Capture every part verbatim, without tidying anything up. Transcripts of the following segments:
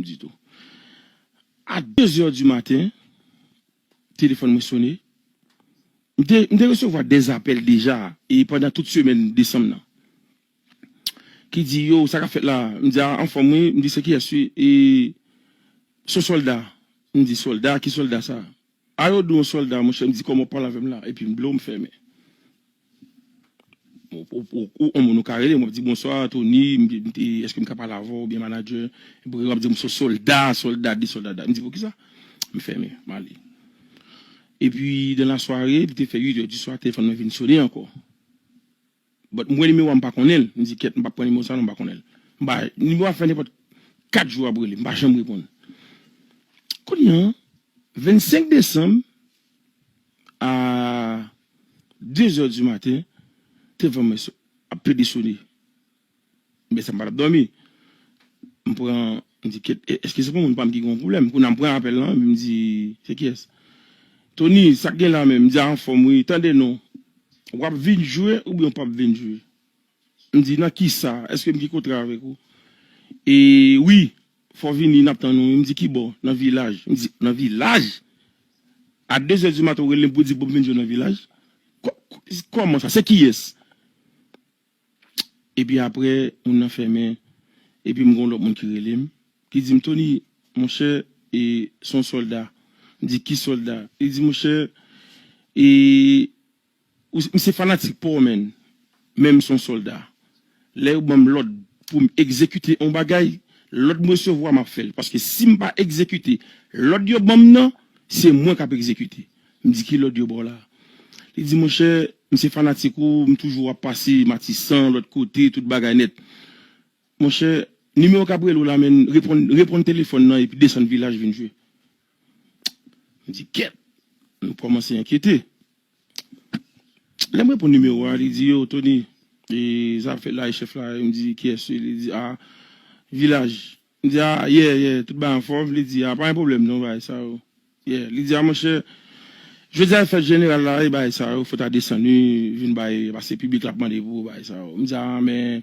ditou. A de zè di maten, telefòn mwen sonnen. M te, m te resevwa de apèl deja, e pandan tout semèn desanm nan. Ki di, "Yo, sa k ap fèt la?" M di, "A, anfòm wi." M di, "Se kiyès wi?" "E, se yon sòlda." M di, "Sòlda? Ki sòlda sa?" "A, yo di w yon sòlda, monchè." M di, "Kòman w ap pale avè m la?" Epi m blo, m fèmen. Ou, ou, ou, ou, yon moun ou ka rele, w ap di, "Bonswa, Tony, m, m, e, èske m ka pale avè w?" Oubyen manadjè, epi w ap di, "M se sòlda, sòlda, de sòlda, da." M di, "Poukisa?" M fèmen, m ale. Epi, dan lasware, li te fè uit è di swa, telefòn mwen vin sonnen ankò. But m wè nimewo a, m pa konnen l. M di, "Kèt, m p ap pran nimewo sa non, m pa konnen l." M ba nimewo a fè nenpòt kat jou ap rele, m pa janm reponn. Kounye a, vennsenk desanm, a de zè di maten, telefòn mwen so- ap plede sonnen. Men sa m pa t ap dòmi. M pran, m di, "Kèt, e- èske se pou moun pa m ki gen yon pwoblèm?" Kounye a m pran apèl lan, epi m di, "Se kiyès?" "Tony, sa k gen la menm?" M di, "A, anfòm wi, tande non. W ap vin jwe oubyen w p ap vin jwe?" M di, "Nan kisa? Èske m gen kontra avèk ou?" "E wi, fò w vini, n ap tann ou." M di, "Ki bò?" "Nan vilaj." M di, "Nan vilaj? A de zè di maten, ou rele m pou di pou m vin jwe nan vilaj? Kò- kò- Kòman sa? Se kiyès?" Epi apre, moun nan fèmen. Epi m gen yon lòt moun ki rele m, ki di m, "Tony, monchè, e, se yon sòlda." M di, "Ki sòlda?" Li di, "Monchè, e, ou- m se fanatik pa w, menn. Men m se yon sòlda. Lè yo ban m lòd pou m egzekite yon bagay, lòd m resevwa, m ap fè l. Paske si m pa egzekite lòd yo ban m nan, se mwen k ap egzekite." M di, "Ki lòd yo ba w la?" Li di, "Monchè, m se fanatik ou, m toujou ap pase Matisan, lòt kote, tout bagay nèt. Monchè, nimewo k ap rele w la, menn, reponn, reponn telefòn nan epi desann vilaj vin jwe." M di, "Kèt!" M kòmanse enkyete. Lè m reponn nimewo a, li di, "Yo, Tony, e sa ap fèt la, e chèf la?" M di, "Kiyès wi?" Li di, "A, vilaj." M di, "A, yeah, yeah, tout bagay anfòm?" Li di, "A, pa gen pwoblèm non, bagay sa yo." Yeah, li di, "A, monchè, jodi a fèt jeneral la, e bagay sa yo, fò w ta desann wi, vin bay, paske piblik la ap mande pou bagay sa yo." M di, "A, men,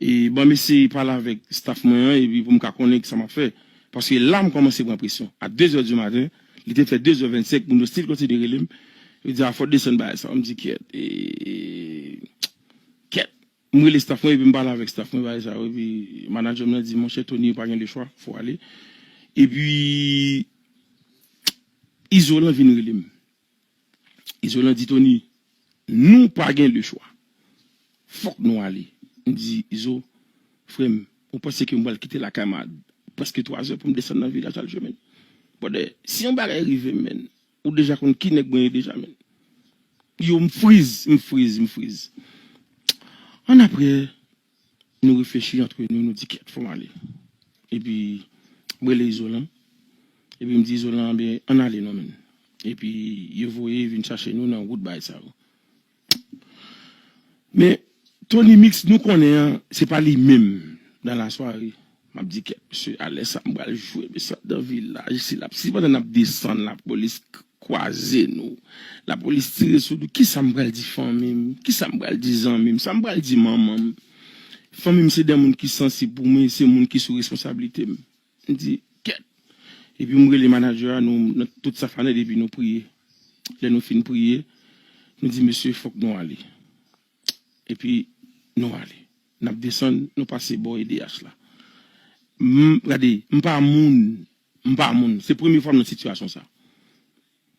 e, ban m eseye pale avèk staff mwen an, epi pou m ka konnen kisa m ap fè." Paske la, m kòmanse pran presyon. A de zè di maten, li te fè de zè vennsenk, moun yo still kontinye rele m. Yo di, "A, fò w desann bagay sa yo." M di, "Kèt, e, kèt." M rele staff mwen, epi m pale avèk staff mwen, bagay sa yo, epi manadjè m nan di, "Monchè Tony, ou pa gen lechwa, fò w ale." Epi, Izolan vin rele m. Izolan di, "Tony, nou pa gen lechwa. Fòk nou ale." M di, "Izo, frè m, ou panse ke m pral kite lakay m a prèske twa zè pou m desann nan vilaj al jwe, menn? Brother, si yon bagay rive m, menn, ou deja konn ki nèg mwen ye deja, menn." Yo, m friz, m friz, m friz. Annapre, nou reflechi antre nou, nou di, "Kèt, fò m ale." Epi, m rele Izolan. Epi, m di Izolan, "Ben, ann ale non, menn." Epi, yo voye vin chache nou nan wout bagay sa yo. Men, Tony Mix, nou konnen an, se pa li menm nan lasware. M ap di, "Kèt, mesye, alè sa m pral jwe, mesye, dan vilaj, si l ap, si pandan n ap desann, lapolis k- kwaze nou, lapolis tire sou nou, kisa m pral di fanmi m? Kisa m pral di zanmi m? Sa m pral di manman m?" Fanmi m se de moun ki sansib pou mwen, se moun ki sou responsablite m. M di, "Kèt." Epi m rele manadjè a, nou, nan tout sa fanèt, epi nou priye. Lè nou fin priye, nou di, "Mesye, fòk nou ale." Epi, nou ale. N ap desann, nou pase bò E D H la. M, gade, m pa moun, m pa moun. Se premye fwa m nan sitiyasyon sa.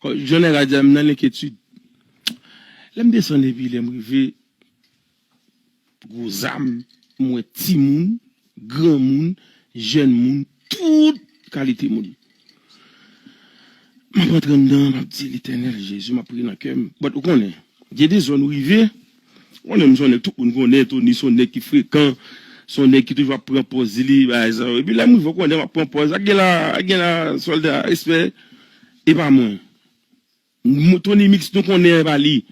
Kò- jan nèg la di a, m nan lenkyetid. Lè m desann epi lè m rive, gwo zam, m wè timoun, granmoun, jèn moun, tout kalite moun. M ap antre anndan, m ap di, "Letènèl Jezi," m ap priye nan kè m. But ou konnen, gen de zòn ou rive, ou konnen m se yon nèg tout moun konnen, Tony se yon nèg ki frekan, se yon nèg ki toujou ap pran pòz li, bagay sa yo. Epi lè m rive, ou konnen m ap pran pòz. Ak gen la, ak gen la, sòlda, respè, e pa mwen. M- Tony Mix, nou konnen e pa li.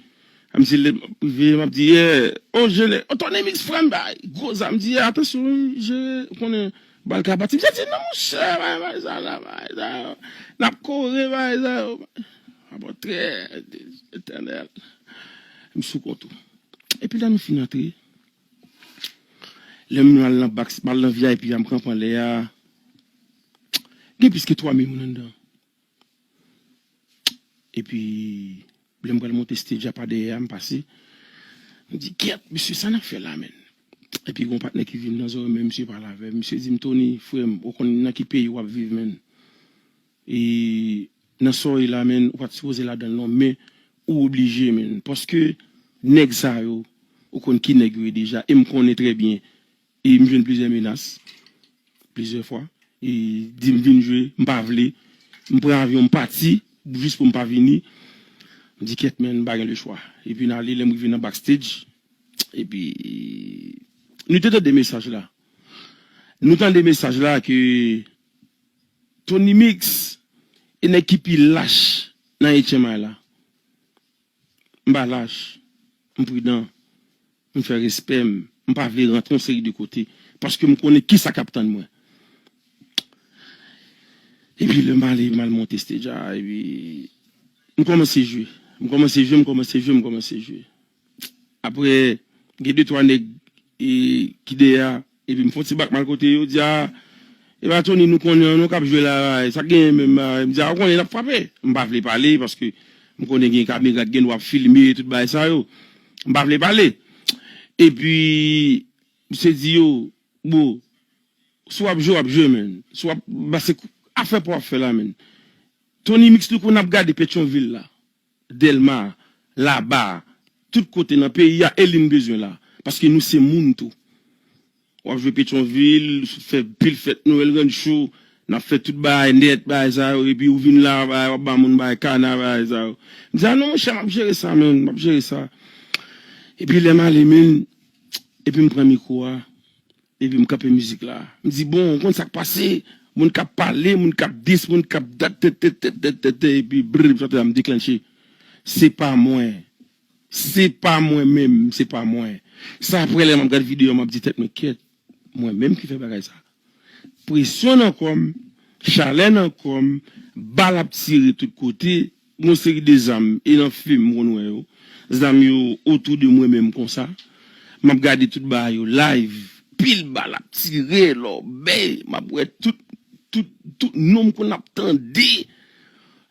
A, misye lè m ap rive, m ap di, "Yeah, oh, jene, oh, Tony Mix, frè m, bay, gwo zam." M di, "Yeah, atansyon, wi, jere, ou konnen, bal ka pati." Misye di, "Non, monchè, bay, bay, sa la, bay, sa yo. N ap kore, bay, sa yo." Apre trè, Letènèl. M sou kont ou. Epi lè nou fin antre, lè m al nan bak, m al nan V I P a, m kanpe anlè a, Gen plis ke twa mil moun anndan. Epi, lè m pral monte stage a pa dèyè a, m pase. M di, "Kèt, mesye, sa n ap fè la, menn?" Epi, gen yon patnè ki vin nan zòrèy mwen, misye pale avè m. Misye di m, "Tony, frè m, ou konn nan ki peyi w ap viv, menn? E nan sa w ye la, menn, ou pa t sipoze ladan l, non, men ou oblije, menn. Paske nèg sa yo, ou konn ki nèg yo ye deja, e m konnen trè byen." E m jwenn plizyè menas, plizyè fwa. E di m vin jwe, m pa vle. M pran avyon, m pati, jis pou m pa vini. M di, "Kèt, menn, m pa gen lechwa." Epi n ale, lè m rive nan backstage, epi nou te tande mesaj la. Nou tande mesaj la ke Tony Mix e nèg ki pi lach nan H M I la. M pa lach, m pridan, m fè respè m, m pa vle rantre yon seri de kote, paske m konnen kisa k ap tann mwen. Epi lè m ale, m al monte stage a, epi m kòmanse jwe. M kòmanse jwe, m kòmanse jwe, m kòmanse jwe. Apre, gen de twa nèg e, ki dèyè a, epi m fè yon ti bak mal kote yo, di, "A, e pa Tony nou konnen an, non, k ap jwe la, sa k genyen menm, a?" M di, "A, ou konnen n ap frape." M pa vle pale, paske m konnen gen kamera k gen dwa ap filme, tout bagay sa yo. M pa vle pale. Epi, misye di yo, "Bro, si w ap jwe, w ap jwe, menn. Si w ap pase afè pa w ap fè la, menn." Tony Mix nou konn ap gade Petyonvil la, Dèlma, Laba, tout kote nan peyi a, e li n bezwen la. Paske nou se moun tou. W ap jwe Petyonvil, fè pil fèt Nwèl, Rancho, n ap fè tout bagay nèt, bagay sa yo, epi ou vin la, bagay, w ap ba moun bagay kana, bagay sa yo. M di, "A non, monchè, m ap jere sa, menn, m ap jere sa." Epi lè m ale, menn, epi m pran mikwo a, epi m kanpe mizik la. M di, "Bon, ou konn sa k pase? Moun k ap pale, moun k ap dis, moun k ap dat, tèt, tèt, tèt, tèt, tèt, tèt," epi brr, sa te la m deklannche. Se pa mwen. Se pa mwen menm, se pa mwen. Sa apre lè m ap gade videyo, m ap di tèt mwen, "Kèt, mwen menm ki fè bagay sa." Presyon nan kò m, chalè nan kò m, bal ap tire tout kote, yon seri de zam, e nan fim m konn wè yo. Zam yo otou de mwen menm konsa. M ap gade tout bagay yo live. Pil bal ap tire, lòbèy. M ap wè tout, tout, tout non m konn ap tande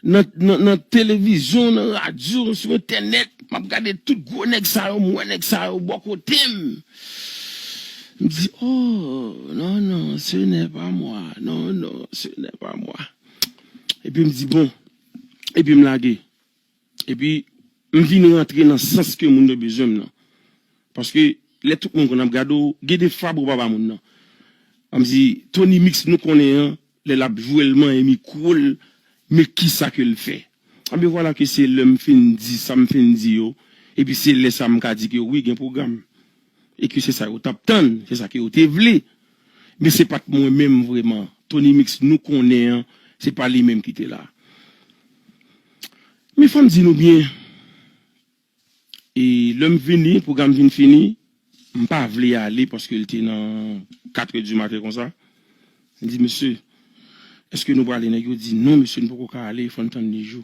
nan, nan, nan televizyon, nan radyo, sou entènèt. M ap gade tout gwo nèg sa yo, m wè nèg sa yo bò kote m. M di, "Oh, non, non, ce n'est pas moi. Non, non, ce n'est pas moi." Epi m di, "Bon." Epi m lage. Epi m vin rantre nan sans ke moun yo bezwen m nan. Paske lè tout moun konn ap gade w, gen de fab ou pa ba moun nan. Kòmsi Tony Mix nou konnen an, lè l ap jwe l manyen mikwo l, men kisa ke l fè? Anben vwala ke se lè m fin di sa m fin di yo, epi se lè sa m ka di ke wi, gen pwogram. E ke se sa yo t ap tann, se sa ke yo te vle. Men se pa t mwen menm vrèman. Tony Mix nou konnen an, se pa li menm ki te la. Men fò m di nou byen, e lè m vini, pwogram vin fini, m pa vle ale paske l te nan katrè di maten konsa. M di, "Mesye, èske nou prale?" Nèg yo di, "Non, mesye, nou poko ka ale, fò n tann li jou."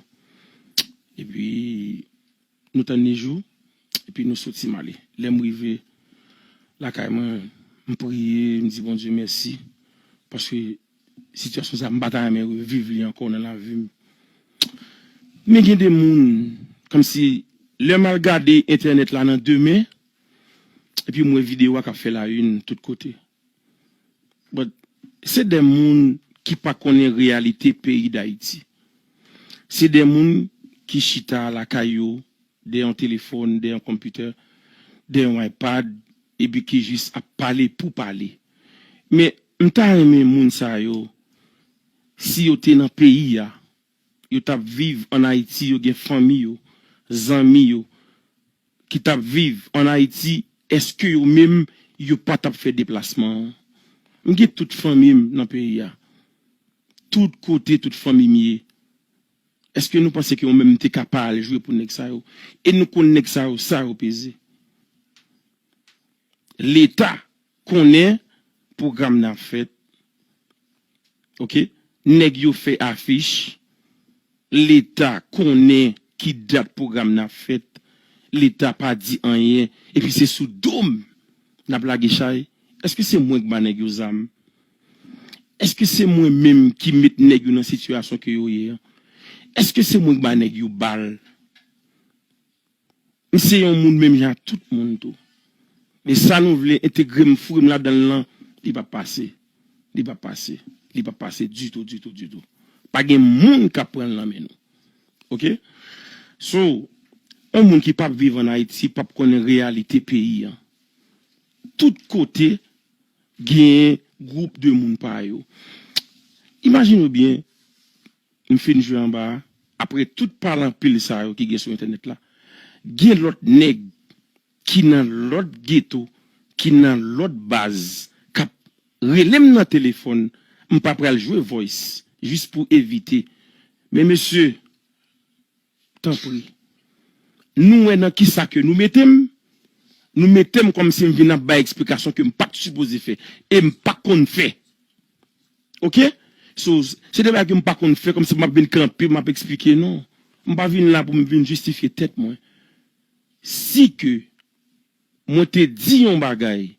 Epi, nou tann li jou, epi nou soti m ale. Lè m rive lakay mwen, m priye, m di Bondye mèsi, paske sitiyasyon sa a, m pa ta renmen reviv li ankò nan lavi m. Men gen de moun, kòmsi lè m al gade entènèt la nan demen, epi m wè videyo a k ap fè la une tout kote. But, se de moun ki pa konnen reyalite peyi Dayiti. Se de moun ki chita lakay yo, dèyè yon telefòn, dèyè yon konpitè, dèyè yon iPad, epi ki jis ap pale pou pale. Men, m ta renmen moun sa yo, si yo te nan peyi a, yo t ap viv ann Ayiti, yo gen fanmi yo, zanmi yo, ki t ap viv ann Ayiti, èske yo menm, yo pa t ap fè deplasman an? M gen tout fanmi m nan peyi a. Tout kote, tout fanmi m ye. Èske nou panse ke yo menm te ka pa al jwe pou nèg sa yo? E nou konn nèg sa yo, sa yo peze. Leta konnen pwogram nan ap fèt. Oke? Nèg yo fè afich. Leta konnen ki dat pwogram nan ap fèt. Leta pa di anyen. Epi se sou do m n ap lage chay. Èske se mwen k ba nèg yo zam? Èske se mwen menm ki met nèg yo nan sitiyasyon ke yo ye an? Èske se mwen ki ba nèg yo bal? M se yon moun menm jan ak tout moun tou. Men sa nou vle entegre m, foure m ladan l lan, li p ap pase. Li p ap pase. Li p ap pase ditou, ditou, ditou. Pa gen moun k ap pran l nan men nou. Oke? So, yon moun ki p ap viv ann Ayiti p ap konnen reyalite peyi an. Tout kote, gen gwoup de moun pa yo. Imajine w byen, m fin jwe anba a, apre tout pale anpil sa yo ki gen sou entènèt la, gen lòt nèg ki nan lòt geto, ki nan lòt baz, k ap rele m nan telefòn, m pa pral jwe voice, jis pou evite. Men mesye, tanpri. Nou wè nan kisa ke nou mete m. Nou mete m kòmsi m vin ap bay eksplikasyon ke m pa t sipoze fè. E m pa konn fè. Oke? So, se de bagay ke m pa konn fè, kòmsi m ap vin kanpe, m ap eksplike, non. M pa vin la pou m vin jistifye tèt mwen. Si ke mwen te di yon bagay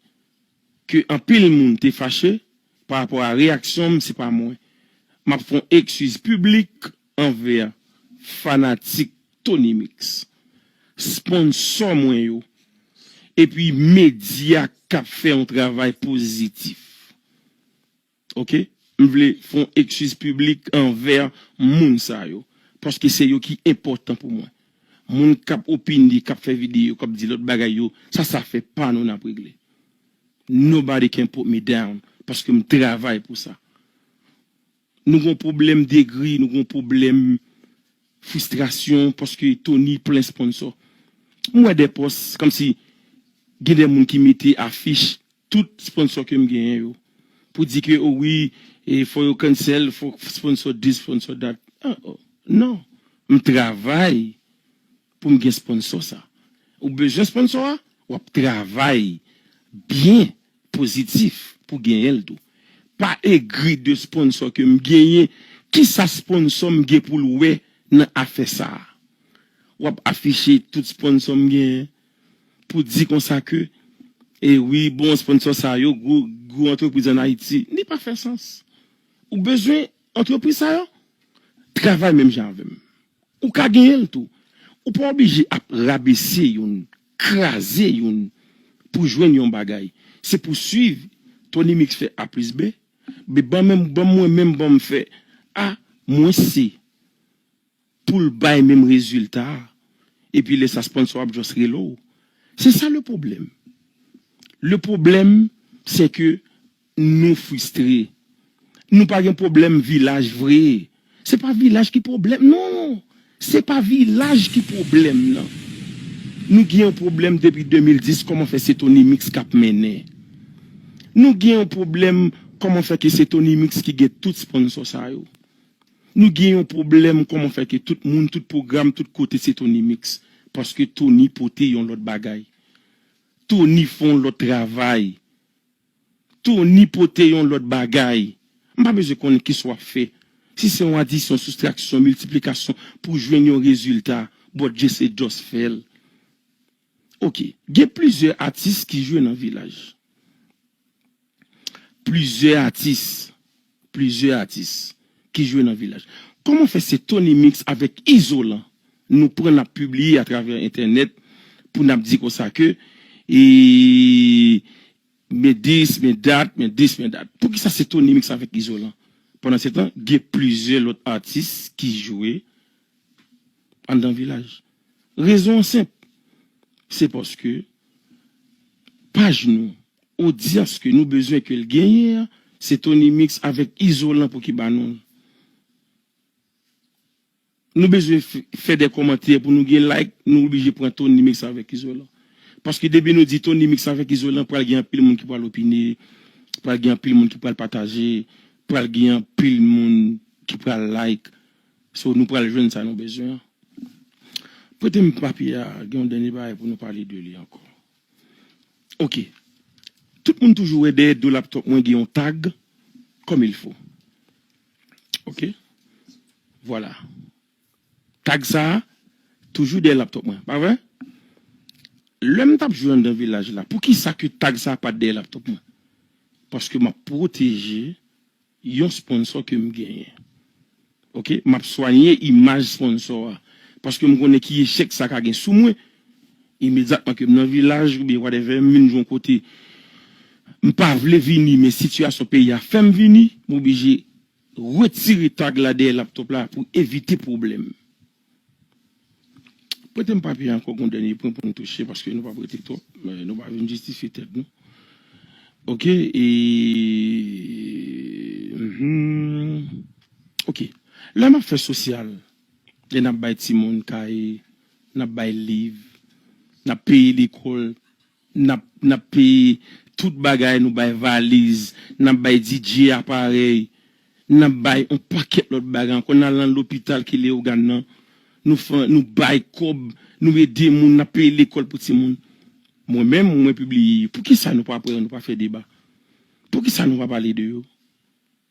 ke anpil moun te fache pa rapò a reyaksyon m, se pa mwen. M ap fè yon eskiz piblik anvè fanatik Tony Mix, sponsò mwen yo, epi medya k ap fè yon travay pozitif. Oke? M vle fè yon eskiz piblik anvè moun sa yo. Paske se yo ki enpòtan pou mwen. Moun k ap opine, k ap fè videyo, k ap di lòt bagay yo, sa, sa fè pa nou n ap regle. Nobody can put me down. Paske m travay pou sa. Nou gon pwoblèm degri, nou gon pwoblèm fristrasyon, paske Tony plen sponsò. M wè de pòs, kòmsi gen de moun ki mete afich tout sponsò ke m genyen yo. Pou di ke, o wi, e fò yo cancel, fò sponsò this, sponsò that. Ah, oh, non. M travay pou m gen sponsò sa. Ou bezwen sponsò a, w ap travay byen pozitif pou genyen l tou. Pa egri de sponsò ke m genyen. Kisa sponsò m gen pou l wè nan afè sa a? W ap afiche tout sponsò m genyen pou di konsa ke, e wi, bon, sponsò sa yo, gwo, gwo antrepriz ann Ayiti. Li pa fè sans. Ou bezwen antrepriz sa yo? Travay menm jan avè m. Ou ka genyen l tou. Ou pa oblije ap rabese youn, kraze youn pou jwenn yon bagay. Se pou swiv Tony Mix fè A plis B. Be ban menm, ban mwen menm, ban m fè A mwens C pou l bay menm rezilta a. Epi lè sa sponsò ap just rele w. Se sa le pwoblèm. Le pwoblèm, se ke nou fristre. Nou pa gen pwoblèm vilaj vre. Se pa vilaj ki pwoblèm, non. Se pa vilaj ki pwoblèm nan. Nou gen yon pwoblèm depi de mil dis, kòman fè se Tony Mix k ap mennen. Nou gen yon pwoblèm, kòman fè ke se Tony Mix ki gen tout sponsò sa yo. Nou gen yon pwoblèm, kòman fè ke tout moun, tout pwogram, tout kote se Tony Mix. Paske Tony pote yon lòt bagay. Tony fè yon lòt travay. Tony pote yon lòt bagay. M pa bezwen konnen kisa w ap fè. Si se yon adisyon, soustraksyon, miltiplikasyon pou jwenn yon rezilta, Bondye se just fè l. Oke, gen plizyè atis ki jwe nan vilaj. Plizyè atis, plizyè atis ki jwe nan vilaj. Kòman fè se Tony Mix avèk Izolan nou pran n ap pibliye atravè entènèt pou n ap di konsa ke e, men this, men that, men this, men that. Poukisa se Tony Mix avèk Izolan? Pandan se tan, gen plizyè lòt atis ki jwe anndan vilaj. Rezon an senp. Se paske paj nou, odyans ke nou bezwen ke l genyen an, se Tony Mix avèk Izolan pou ki ba nou l. Nou bezwen f- fè de kòmantè pou nou gen like, nou oblije pran Tony Mix avèk Izolan. Paske depi nou di Tony Mix avèk Izolan, pral gen anpil moun ki pral opine, pral gen anpil moun ki pral pataje, pral gen anpil moun ki pral like. So, nou pral jwenn sa nou bezwen an. Prete m papye a, gen yon dènye bagay pou nou pale de li ankò. Oke. Tout moun toujou wè dèyè do laptop mwen gen yon tag comme il faut. Oke. Vwala. Tag sa a toujou dèyè laptop mwen, pa vre? Lè m t ap jwe anndan vilaj la, poukisa ke tag sa a pa t dèyè laptop mwen? Paske m ap pwoteje yon sponsò ke m genyen. Oke, m ap swanye imaj sponsò a. Paske m konnen ki echèk sa ka gen sou mwen. Imedyatman ke m nan vilaj oubyen whatever, m vin jwenn kote m pa vle vini, men sitiyasyon peyi a fè m vini, m oblije retire tag la dèyè laptop la pou evite pwoblèm. Prete m papye a ankò, gon dènye pwen pou n touche, paske nou p ap rete twòp, men nou pa vin jistifye tèt nou. Oke, e, mhm. Oke, lè m ap fè sosyal, lè n ap bay timoun kay, n ap bay liv, n ap peye lekòl, n ap, n ap peye tout bagay, nou bay valiz, n ap bay D J aparèy, n ap bay yon pakèt lòt bagay ankò, n al nan lopital ki Leyogàn nan, nou fè, nou bay kòb, nou ede moun, n ap peye lekòl pou timoun. Mwen menm, mwen pibliye yo. Poukisa nou pa pran, nou pa fè deba? Poukisa nou pa pale de yo?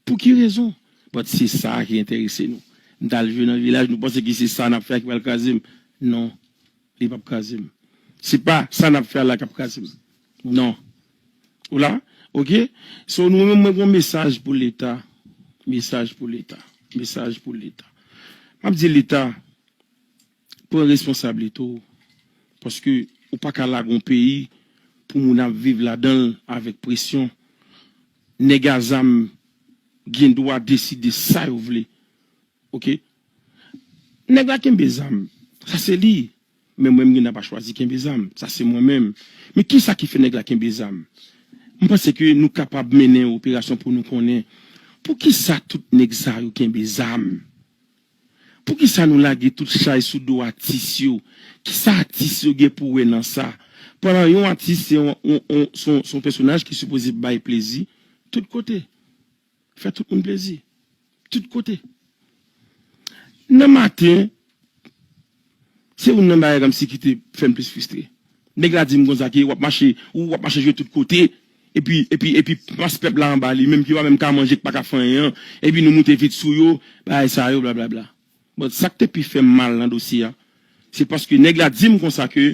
Pou ki rezon? But se sa ki enterese nou. M t al jwe nan vilaj, nou panse ki se sa n ap fè a ki pral kraze m? Non, li p ap kraze m. Se pa sa n ap fè a la k ap kraze m. Non. Ou la? Oke? So, nou menm, mwen gen yon mesaj pou Leta. Mesaj pou Leta. Mesaj pou Leta. M ap di Leta, pran responsablite w. Paske ou pa ka lage yon peyi pou moun ap viv ladan l avèk presyon. Nèg a zam gen dwa deside sa yo vle. Oke? Nèg la kenbe zam. Sa se li. Men mwen, m gen dwa pa chwazi kenbe zam. Sa se mwen menm. Men kisa ki fè nèg la kenbe zam? M panse ke nou kapab mennen operasyon pou nou konnen poukisa tout nèg sa yo kenbe zam. Poukisa nou lage tout chay sou do atis yo? Kisa atis yo gen pou wè nan sa? Pandan yon atis se yon, yon, yon, se yon, se yon pèsonaj ki sipoze bay plezi tout kote. Fè tout moun plezi. Tout kote. Nan maten, se youn nan bagay kòmsi ki te fè m plis fristre. Nèg la di m konsa ke w ap mache, ou w ap mache jwe tout kote, epi, epi, epi mas pèp la anba li menm ki pa menm ka manje, ki pa ka fè anyen an, epi nou moute vit sou yo, bagay sa yo, blablabla. Bon, sa k te pi fè m mal nan dosye a, se paske nèg la di m konsa ke,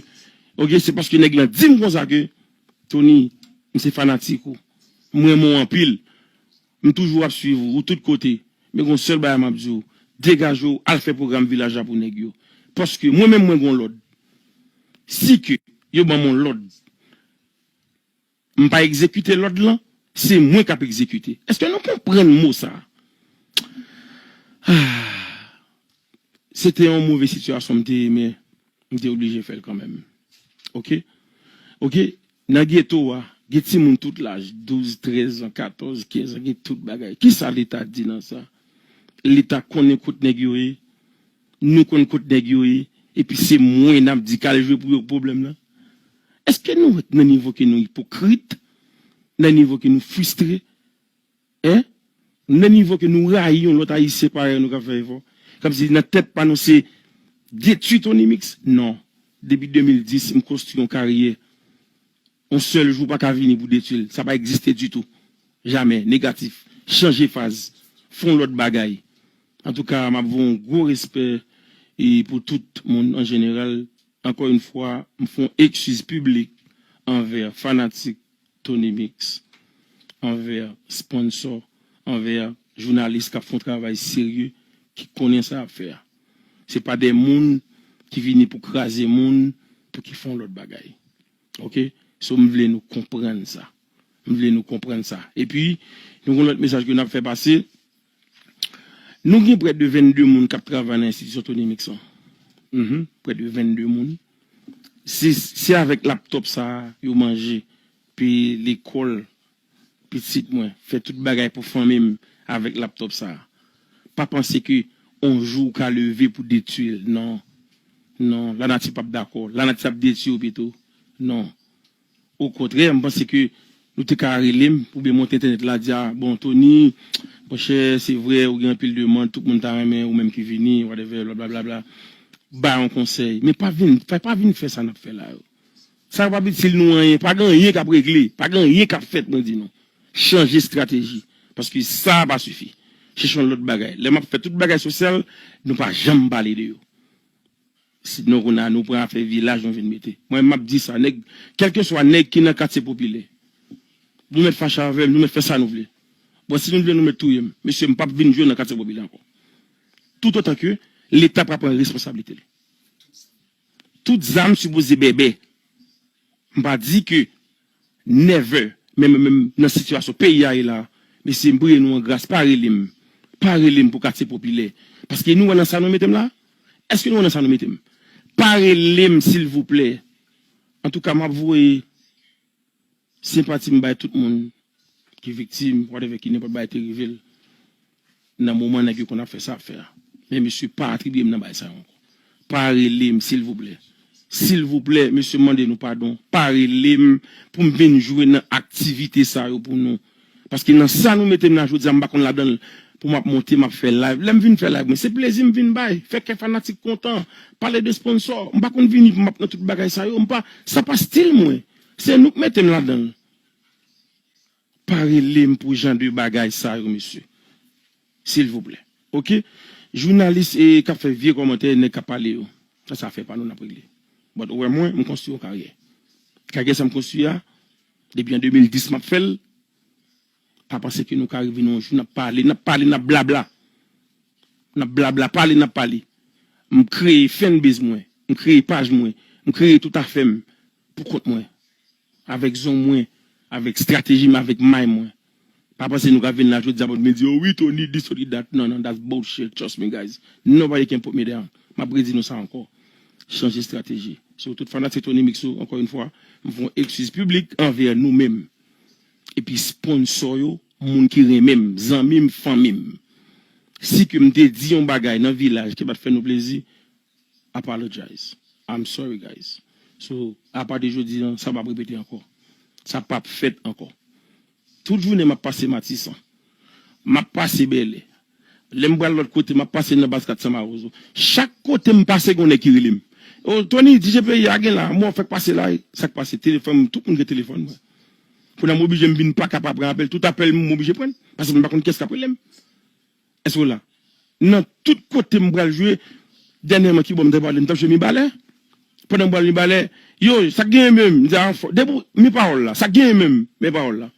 oke, se paske nèg la di m konsa ke, Tony, m se fanatik ou. M renmen w anpil. M toujou ap swiv ou, ou tout kote. Men gon sèl bagay m ap di w, degaje w, al fè pwogram vilaj la pou nèg yo. Paske mwen menm mwen gon lòd. Si ke yo ban m yon lòd, m pa egzekite lòd lan, se mwen k ap egzekite. Èske nou konprann mo sa? Ah, se te yon move sitiyasyon m te ye, men m te oblije fè l kanmenm. Oke? Oke? Nan geto a, gen timoun tout laj, douz, trèz an, katòz, kenz an, gen tout bagay. Kisa Leta di nan sa? Leta konnen kot nèg yo ye, nou konn kot nèg yo ye, epi se mwen n ap di k al jwe pou yo pwoblèm nan? Èske nou wè nan nivo ke nou ipokrit, nan nivo ke nou fristre? Hein? Nan nivo ke nou rayi yon lòt Ayisyen parèy nou k ap fè efò. Kòmsi nan tèt pa nou se detwi Tony Mix? Non. Depi de mil dis, m konstwi yon karyè. Yon sèl jou pa ka vini pou detwi l. Sa pa egziste ditou. Jamè. Negatif. Chanje faz. Fè yon lòt bagay. Antouka, m ap voye yon gwo respè e pou tout moun an jeneral. Ankò yon fwa, m fè yon eskiz piblik anvè fanatik Tony Mix, anvè sponsò, anvè jounalis k ap fè yon travay serye, ki konnen sa y ap fè a. Se pa de moun ki vini pou kraze moun, pou ki fè yon lòt bagay. Oke? So, m vle nou konprann sa. M vle nou konprann sa. Epi, nou gon lòt mesaj ke n ap fè pase. Nou gen prè de vennde moun k ap travay nan enstitisyon Tony Mix lan. Mhm, prè de vennde moun. Se, se avèk laptòp sa a yo manje, peye lekòl pitit mwen, fè tout bagay pou fanmi m avèk laptòp sa a. Pa panse ke yon jou ou ka leve pou detwi l. Non. Non, lanati p ap dakò. Lanati ap detwi w pito. Non. Okontrè, m panse ke nou te ka rele m, oubyen monte entènèt la, di, a, bon, Tony, monchè, se vre, ou gen anpil demann, tout moun ta renmen, ou menm ki vini, whatever, blablabla. Bay yon konsèy. Men pa vin, pa, pa vin fè sa n ap fè la yo. Sa yo p ap itil nou anyen, pa gen anyen k ap regle, pa gen anyen k ap fèt, mwen di nou. Chanje estrateji, paske sa a pa sifi. Chèche yon lòt bagay. Lè m ap fè tout bagay sosyal, nou pa janm pale de yo. Sinon, kounye a, nou pran afè vilaj, nou vin mete. Mwen, m ap di sa, nèg, kèlkeswa nèg ki nan katye popilè, nou mèt fache avè m, nou mèt fè sa nou vle. Bon, si nou vle nou met touye m, mesye, m p ap vin jwe nan katye popilè ankò. Toutotan ke Leta pa pran responsablite l. Tout zam sipoze bèbè. M pa di ke never, men mwen menm nan sitiyasyon peyi a ye la, mesye, m priye nou an gras, pa rele m. Pa rele m pou katye popilè. Paske nou wè nan sa nou mete m la? Èske nou wè nan sa nou mete m? Pa rele m, silvouplè. Antouka, m ap voye senpati m bay tout moun ki viktim, whatever, ki nenpòt bagay te rive l nan moman nèg yo konn ap fè sa ap fè a. Men mesye, pa atribye m nan bagay sa yo ankò. Pa rele m, silvouplè. Silvouplè, mesye, m mande nou padon. Pa rele m pou m vin jwe nan aktivite sa yo pou nou. Paske nan sa nou mete m la jodi a, m pa konn ladan l pou m ap monte, m ap fè live. Lè m vin fè live mwen, se plezi m vin bay, fè kè fanatik kontan, pale de sponsò. M pa konn vini pou m ap nan tout bagay sa yo. M pa, sa pa stil mwen. Se nou k mete m ladan l. Pa rele m pou jan de bagay sa yo, mesye. Silvouplè. Oke? Jounalis e k ap fè vye kòmantè, nèg k ap pale yo. Sa, se afè pa nou n ap regle. But ou wè mwen, m konstwi yon karyè. Karyè sa m konstwi a, depi an de mil dis m ap fè l. Pa panse ke nou ka rive nan yon jou, n ap pale, n ap pale, n ap blabla. N ap blabla, pale, n ap pale. M kreye fanbase mwen, m kreye paj mwen, m kreye tout afè m pou kont mwen. Avèk zong mwen, avèk strateji m, avèk may mwen. Pa panse nou ka vin la jodi a pou nou vin di, "Oh wi, Tony this, Tony that." Non, non, that's bullshit. Trust me, guys. Nobody can put me down. M ap redi nou sa ankò. Chanje strateji. So, tout fanatik Tony Mix yo, ankò yon fwa, m fè yon ekskiz piblik anvè nou menm. Epi sponsò yo, moun ki renmen m, zanmi m, fanmi m. Si ke m te di yon bagay nan vilaj ki pa t fè nou plezi, apologize. I'm sorry, guys. So, apa de jodi a, sa p ap repete ankò. Sa p ap fèt ankò. Tout jounen m ap pase Matisan. M ap pase Bèlè. Lè m pral lòt kote, m ap pase nan baz kat san Mawozo. Chak kote m pase, gen yon nèg ki rele m. "Oh, Tony, D J P I a gen la, mò fèk pase la, sa k pase?" Telefòn, tout moun gen telefòn mwen. Kounye a m oblije m vin pa ka pa pran apèl. Tout apèl m, m oblije pran. Paske m pa konn kiyès k ap rele m. Èske w la? Nan tout kote m pral jwe, dènyèman ki bò m te pale, m t ap jwe Mibalè. Pandan m pral Mibalè, "Yo, sa k genyen menm?" M di, "A, fò, depi mi pawòl la, sa k genyen menm?" Men pawòl la.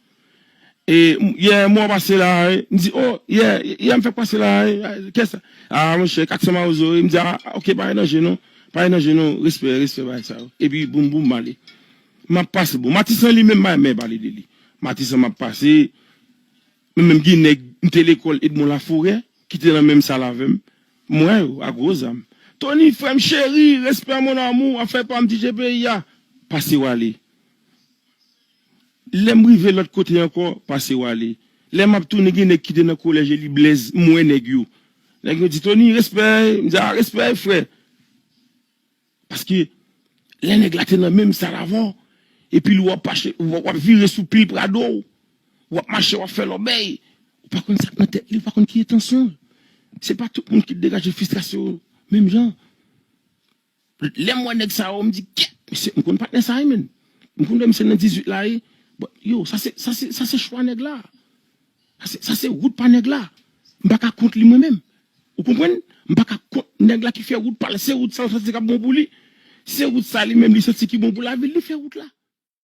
E, m- yè, mò pase la, wi. M di, "Oh, yè, yè, m fèk pase la, wi. Kiyès sa?" "A, monchè, kat san Mawozo, wi." M di, "A, oke, pa gen danje, non. Pa gen danje, non. Respè, respè, bagay sa yo." Epi, boum, boum, m ale. M ap pase, bon, Matisan li menm, m pa renmen pale de li. Matisan m ap pase, men menm gen nèg, m te lekòl Edmond Laforêt, ki te nan menm sal avè m. M wè yo, a gwo zam. "Tony, frè m cheri, respè, mon amour, afè pa m, D J P I a." Pase w ale. Lè m rive lòt kote ankò, pase w ale. Lè m ap tounen, gen nèg ki te nan kolèj e li Blaise, m wè nèg yo. Nèg yo di, "Tony, respè." M di, "A, respè, frè." Paske lè nèg la te nan menm sal avè w, epi li w ap mache, w ap, w ap vire sou pil Prado w, w ap mache, w ap fè lòbèy, ou pa konn sa k nan tèt li, ou pa konn ki entansyon l. Se pa tout moun ki degaje fristrasyon yo menm jan. Lè m wè nèg sa yo, m di, "Kèt, mesye, m konn patnè sa, wi, menn. M konn wè misye nan dizuit la, wi." Bon, yo, sa se, sa se, sa se chwa nèg la. Sa se, sa se wout pa nèg la. M pa ka kont li mwen menm. Ou konprann? M pa ka kont nèg la ki fè wout pa l. Se wout sa l santi k ap bon pou li. Se wout sa li menm li santi ki bon pou lavi l, li fè wout la.